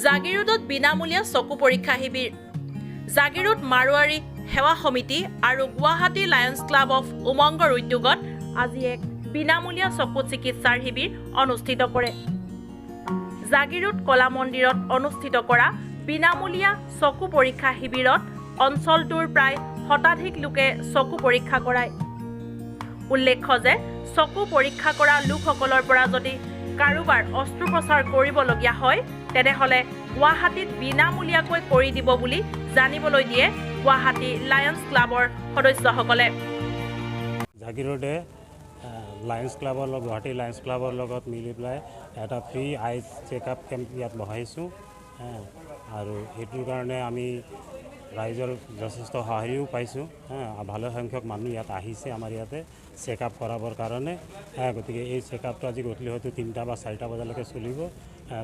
জাগিৰোডত বিনামূলীয়া চকু পৰীক্ষা শিবিৰ। জাগিৰোড মাৰোৱাৰী সেৱা সমিতি আৰু গুৱাহাটী লায়ন্স ক্লাব অফ উমংগৰ উদ্যোগত আজি এক বিনামূলীয়া চকু চিকিৎসাৰ শিবিৰ অনুষ্ঠিত কৰে। জাগিৰোড কলা মন্দিৰত অনুষ্ঠিত কৰা বিনামূলীয়া চকু পৰীক্ষা শিবিৰত অঞ্চলটোৰ প্ৰায় শতাধিক লোকে চকু পৰীক্ষা কৰায়। উল্লেখ্য যে চকু পৰীক্ষা কৰা লোকসকলৰ পৰা যদি কাৰোবাৰ অস্ত্ৰোপচাৰ কৰিবলগীয়া হয়, তেনেহ'লে গুৱাহাটীত বিনামূলীয়াকৈ কৰি দিব বুলি জানিবলৈ দিয়ে গুৱাহাটী লায়ন্স ক্লাবৰ সদস্যসকলে। জাগিৰোডে লায়ন্স ক্লাবৰ লগত, গুৱাহাটী লায়ন্স ক্লাবৰ লগত মিলি পেলাই এটা ফ্ৰী আই চেকআপ কেম্প ইয়াত বহাইছোঁ আৰু সেইটোৰ কাৰণে আমি ৰাইজৰ যথেষ্ট সঁহাৰিও পাইছোঁ। ভালে সংখ্যক মানুহ ইয়াত আহিছে আমাৰ ইয়াতে চেকআপ কৰাবৰ কাৰণে। গতিকে এই চেকআপটো আজি গধূলি হয়তো 3টা বা 4টা বজালৈকে চলিব।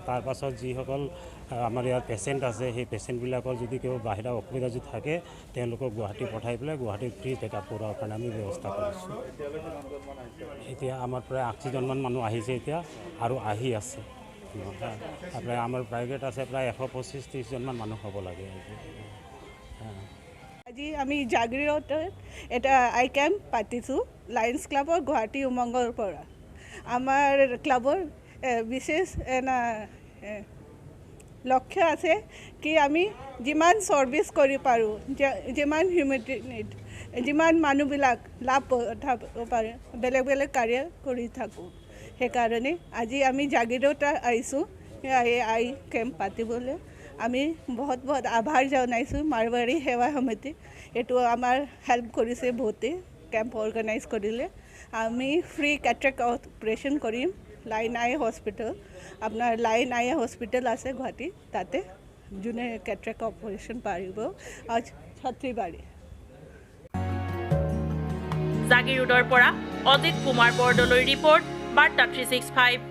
তাৰ পাছত যিসকল আমাৰ ইয়াত পেচেণ্ট আছে, সেই পেচেণ্টবিলাকৰ যদি কিবা বাহিৰা অসুবিধা যদি থাকে, তেওঁলোকক গুৱাহাটী পঠাই পেলাই গুৱাহাটীত ফ্ৰী চেকআপ কৰোৱাৰ কাৰণে আমি ব্যৱস্থা কৰিছোঁ। এতিয়া আমাৰ প্ৰায় 80জনমান মানুহ আহিছে এতিয়া আৰু আহি আছে। প্ৰায় আমাৰ প্ৰাইভেট আছে, প্ৰায় 125-30জনমান মানুহ হ'ব লাগে আজি। আজি আমি জাগিৰোডত এটা আই কেম্প পাতিছোঁ লায়ন্স ক্লাবৰ গুৱাহাটী উমংগৰ পৰা। আমাৰ ক্লাবৰ বিশেষ এটা লক্ষ্য আছে কি আমি যিমান ছাৰ্ভিচ কৰি পাৰোঁ, যিমান হিউমেনিটি, যিমান মানুহবিলাক লাভ উঠাব পাৰে, বেলেগ বেলেগ কাৰ্য কৰি থাকোঁ। সেইকাৰণে আজি আমি জাগিৰোডত আহিছোঁ এই আই কেম্প পাতিবলৈ। আমি বহুত বহুত আভাৰ জনাইছোঁ মাৰৱাৰী সেৱা সমিতি, এইটো আমাৰ হেল্প কৰিছে বহুতেই কেম্প অৰ্গেনাইজ কৰিলে। আমি ফ্ৰী কেট্ৰেক্ট অপাৰেশ্যন কৰিম লাইন আই হস্পিটেল, আপোনাৰ লাইন আই হস্পিটেল আছে গুৱাহাটী, তাতে যোনে কেট্ৰেক্ট অপাৰেশ্যন পাৰিব আৰু ছত্ৰীবাৰী। জাগিৰোডৰ পৰা অজিত কুমাৰ বৰদলৈৰ ৰিপৰ্ট, বাৰ্তা 365।